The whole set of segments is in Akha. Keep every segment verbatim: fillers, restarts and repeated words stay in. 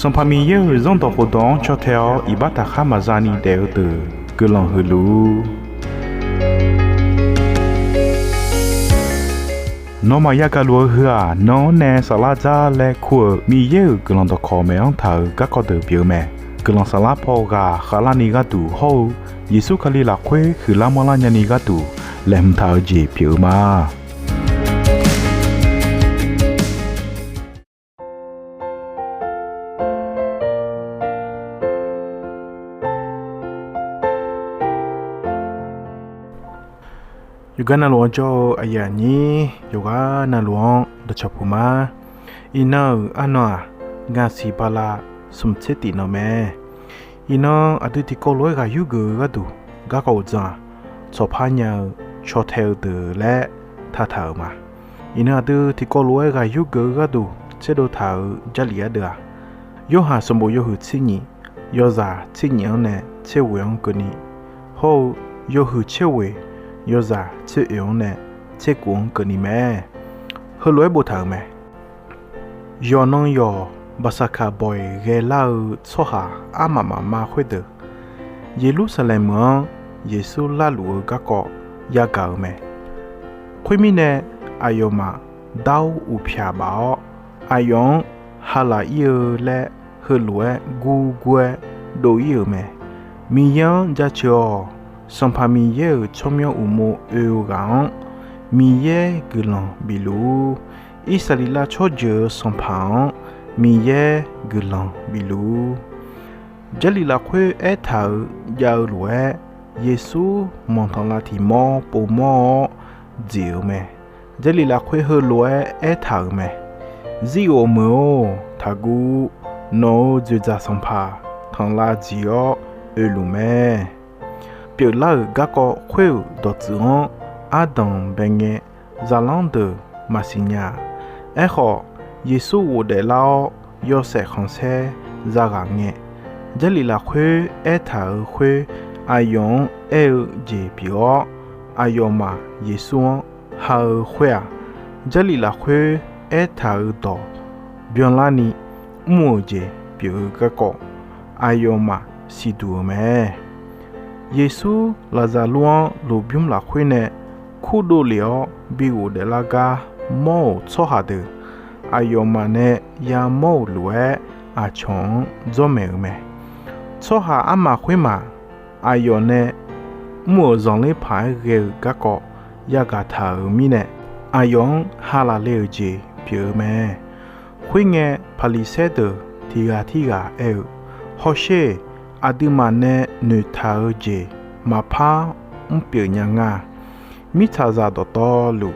Sanqpaq Miqyaer-euq Zanrdawq khofdawq-anr caw tae-awr iqbax taqkhar maqza ni daef-eu deuq guiqlanq huiq luf-ur. Nawmaf yagaq luf-eu heu-aq, nan-anr nae saflar dzar laer kur-euq Miqyaer-euq guiqlanq dawqkawq maeq-anr taq-euq garkawv deuq pyeuf-eu mae. Guiqlanq saflar paw ghaq khavlarni gharduq hawr-eu Yeqsur Kali lafkhoer huiqlar manrlar nyani gharduq laeqhmq taq-eu jeq pyeuf-eu ma. Yawqgar navluf-anr jawr-eu aqyuif aqnyir, yawqgar navluf-anr dawqcawq puq ma. Iqnan-euq arnan-aq, ngaq siq bala smq tser tif nan mae. Iqnan aqdui tiqkawv lof-aer ghaq yurgeuf-eu gharduq garkawv uqdzan-aq, tsawqpar nya-eu caw tae-eu deuq laer taqtaq-euq ma. Iqnan aqdui tiqkawv lof-aer ghaq yurgeuf-eu gharduq tserdov taq-euq Jarlif ardeuv-aq, Yorhaq sanqbof yawhuiq tser nyif, yawzaq tser nyif-anr nae tser ghoeq-anr keuvni, hawr-eu yawhuiq tser ghoeq, yawzaq tser oeq-anr nae tser kuf-anr keuvni mae. Heulof-aer boftaq-euq mae. Yawqnan yawq Baqsaqkaq bawq-iq ghaelar-eu tsawrhaq armaf mafma khoerdeuq, Yeqlursaqlaeq meuq-anr Yeqsur larluf-eu garkawv yagaq-euq mae. Khoermirnae, aqyawfmaf dar-awr uqpyaq baf-awr, aqyawf-anr halaq ir-eu laer heulof-aer gurgur-aer dov ir-euq mae. Miqyaer-anr jaceuq-awq. Sanqpaq Miqyaer-euq tsawrmyanr uqmov oe-eu ghaq-anr Miqyaer guiqlanq bif luf-ur. Irsaqleqlav tsawrjeuq-euq Sanqpaq-anr Miqyaer guiqlanq bif luf-ur. Jarlif lafkhoer aertaq-euq jav-eu lof-aer, Yeqsur manqtanqlav tiq mawr povmawr-awr dziq-euq mae. Jarlif lafkhoer heulof-aer aertaq-euq mae. Zirghof meuq-or, taqguv. Nawq-euq dzoeqdzaq sanqpaq tanqlav dziq-awr oeluf mae. Pyeuflar-euq garkawv khoer-euq dawqtsuif-anr ardanq bae ngae, zaqlanr deuq maqsiq nya-a. Aerkhawf, Yeqsur ghofdaef lar-awr yawshaef khanqsaer zaghaq ngae, Jarlif lafkhoer aertaq-euq khoer aqyawf-anr aer-eu jeq pyeuf-awr, aqyawfmaf Yeqsur-anr ha-eu khoer-aq, Jarlif lafkhoer aertaq-euq dawq byanlarni mr-euq jeq pyeuf-eu garkawv aqyawfmaf siqduq-euq mae. Yeqsur Laqzaqlur-anr lmqbymr lafkhoer nae kurdov lef-awr bi ghofdaef lar gar mawr-euq tsawrhaq deuq, aqyawfmaf nae yamawr-euq lof-aer aqcawq-anr dzawrmaeq-euq mae. Tsawrhaq armaf khoermaf aqyawf nae mr-euq zanqler paq-aer ghae-eu garkawv yagaq taq-euq mirnae, aqyawf-anr ha laf le-euq jeq pyeuf-eu mae. Khoerngae, Paqliqsaer deuq tiq ghaq tirghaq aer-eu, Hawsher, aqduimaf nae noeqtaq-eu jeq maqpar mrpyeuf nya nga. Mirtsaqzaq dawqtawvluf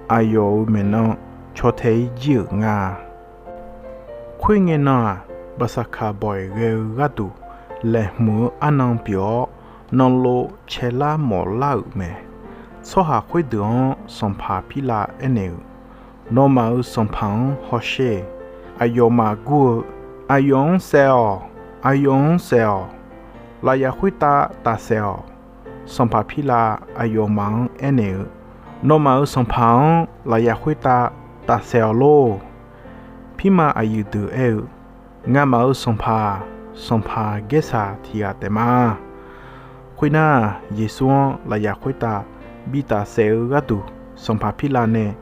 aqyawf-euq maeqnan caw tae-ir jir-euq nga. Khoerngae nan-aq, Baqsaqkaq bawq-iq ghae-eu gharduq laeqhmq-eu arnan pyeuf-awr, nanlov caelar mawflar-euq mae. Tsawrhaq khoerdeuq-anr sanqpaq Pirlav aernaeq-euq, Nawmaf-euq sanqpaq-anr hawsher. Aqyawfmaf gur-eu, Aqyawf-anr saef-awq. Aqyawf-anr saef-awq. Lafyaf khoertav tafsaef-awq. Sanqpaq Pirlav aqyawfmaf-anr aernaeq-eu, Nawmaf-euq sanqpaq-anr lafyaf khoertav tafsaef-awq lor. Pirma aqyuif deuq aer-eu, Ngamaf-euq sanqpaq-aq, sanqpaq Gaersaq tiq ghaq taef ma. Khoernar, Yeqsur-anr lafyaf khoertav bi tafsaef-eu gharduq, sanqpaq Pirlav nae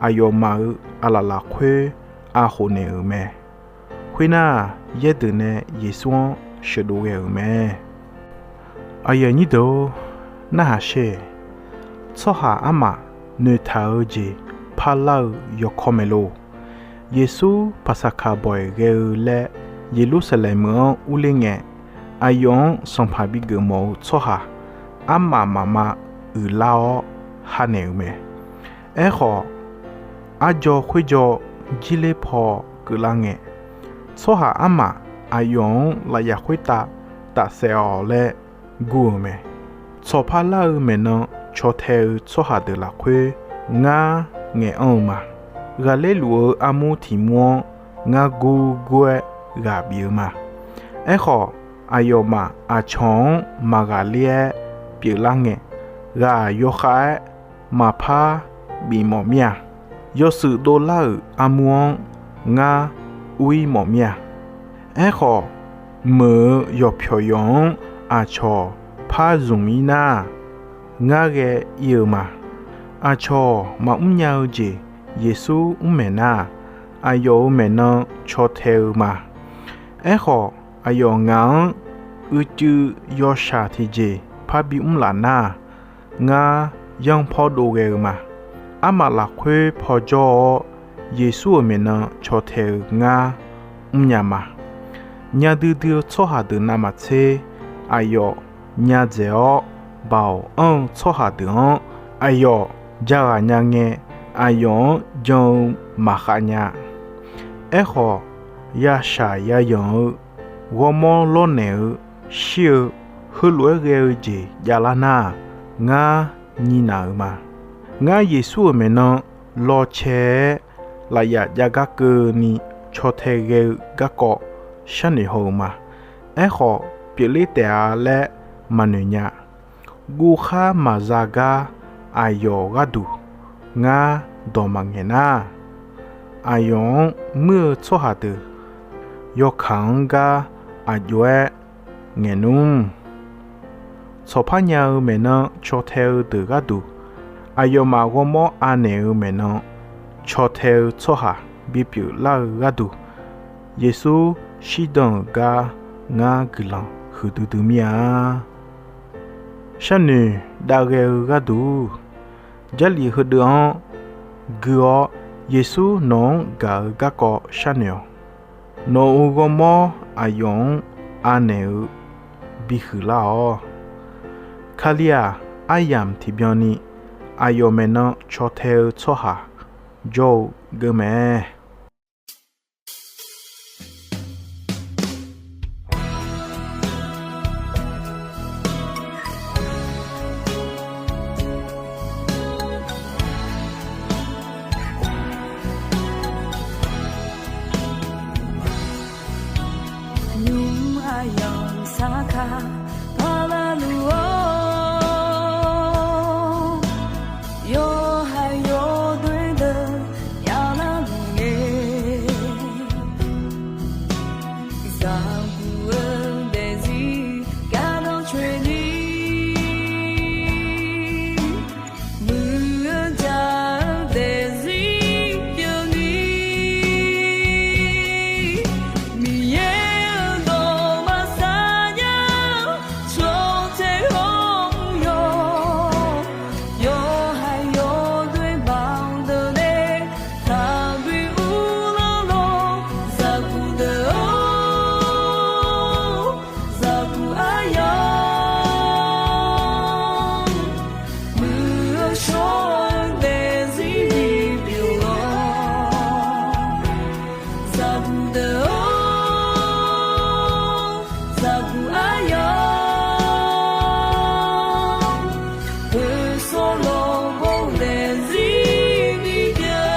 aqyawfmaf-euq aqlaf lafkhoer aqkhof naeq-euq mae. Khoernar, yaer deuq nae Yeqsur-anr sheuqdov ghae-euq mae. Aqyuif aqnyir deuq-or, narhaq sher. Tsawrhaq armaf noeqtaq-eu jeq parlar-eu yawkawr mae lor. Yeqsur Paqsaqkaq bawq-iq ghae-eu laer Yeqlursaqlaeq meuq-anr urler ngae, aqyawf-anr sanqpaq bigeuf mawf-eu tsawrhaq armaf mafma uiqlar-awr hanaeq-euq mae. Aerkhawf, arjaw khoerjaw jirler paw keuvlar ngae, tsawrhaq armaf aqyawf-anr lafyaf khoertav tafsaef-awq laer gur-euq mae. Tsawq parlar-eu maeqnan caw tae-eu tsawrhaq deuq lafkhoer ngar ngaeq anr-eu ma. Ghaqler luf-eu armur tiq mur-anr ngar gurgur-aer ghaq bif-eu ma. Aerkhawf, aqyawfmaf aqcawq-anr maqghaqler-aer pyeuflar ngae, ghaq yawkhav-aer maqpar bif mawf mir-a. Yawshuif dovlar-euq armur-anr ngar ur-ir mawf mir-a. Aerkhawf, meuq-euq yawqpyawq yawq-anr aqcawq par zmq-ir nar, ngar ghae ir-eu ma. Aqcawq maqmr nya-eu jeq Yeqsur mr maeq nar, aqyawf-euq maeqnan caw tae-eu ma. Aerkhawf, aqyawf ngaq-anr uicuiv yawshaq tiqjeq parbi mr laf nar, ngar yanr pawr dov ghae-eu ma. Armaf lafkhoer pawjawr-awr, Yeqsur-euq maeqnan caw tae-eu ngar mrnya ma. Nya duidui-eu tsawrhaq deuq navmaqtser, aqyawf nya dzaeq-awr, Baoq anr-eu tsawrhaq deuq-anr aqyawf ja ghaq nya ngae, aqyawf-anr jan-eu maqkhav nya. Aerkhawf, yashaq yayanq-eu, ghawrmawr lawrnaeq-eu, shir-eu, heulof-aer ghae-eu jeq javlar nar, ngar nyinaq-euq ma. Ngar Yeqsur-euq maeqnan lawcae-aer lafyaf jav gar keuvni caw tae ghae-eu garkawv sharnoeq haw-eu ma. Aerkhawf, pyeufler taef-a laer maqnoeq nya. Guvkhar maqza gar aqyawf gharduq ngar dawq maqngaeq nar, aqyawf-anr muir-eu tsawrhaq deuq yawkaq-anr gar aq jov-aer ngaeq nmr. Tsawqpar nya-eu maeqnan caw tae-eu deuq gharduq, aqyawfmaf ghawrmawr anaeq-eu maeqnan caw tae-eu tsawrhaq bipyeuf lar-eu gharduq, Yeqsur shirdan-euq gar ngar guiqlanq huiqdui dui mir-a. Sharnoeq dav ghae-eu gharduq, Jarlif heudeuv-anr gui-awr, Yeqsur nawq-anr gaq-eu garkawv sharnoeq-awq. Nawq-euq ghawrmawr aqyawf-anr anaeq-eu bihuiq lar-awq. Kali-aq, aryamq tiqbyan ni aqyawf maeqnan caw tae-eu tsawrhaq jawr-eu geur mae. Nymq aqyawf saqkaq paqlaq luf-awr, yawqha yawdoer deuq yaf lar luf ngae, zaqguq-eu daefzir gardanr coeni, muiq-eu jaq-eu daefzir pyeufni, Miqyaer-euq dawq maqsar nya-eu caw tae hawr-eu yawq, yawqha yawdoer baqdeuq nae taqbi uvlanr lawr, zaqguq deuq-or, zaqguq aryamq, muiq-eu shawr-eu daefzir bipyeuf-awr, zaqguq deuq-or, zaqguq aryamq, khoeqsawr lawq ghof daefzir bipyeuf.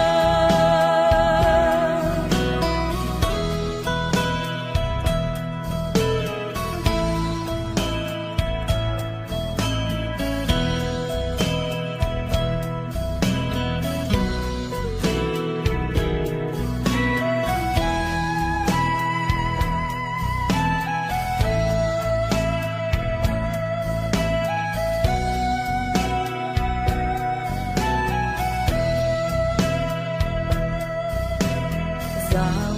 Zaq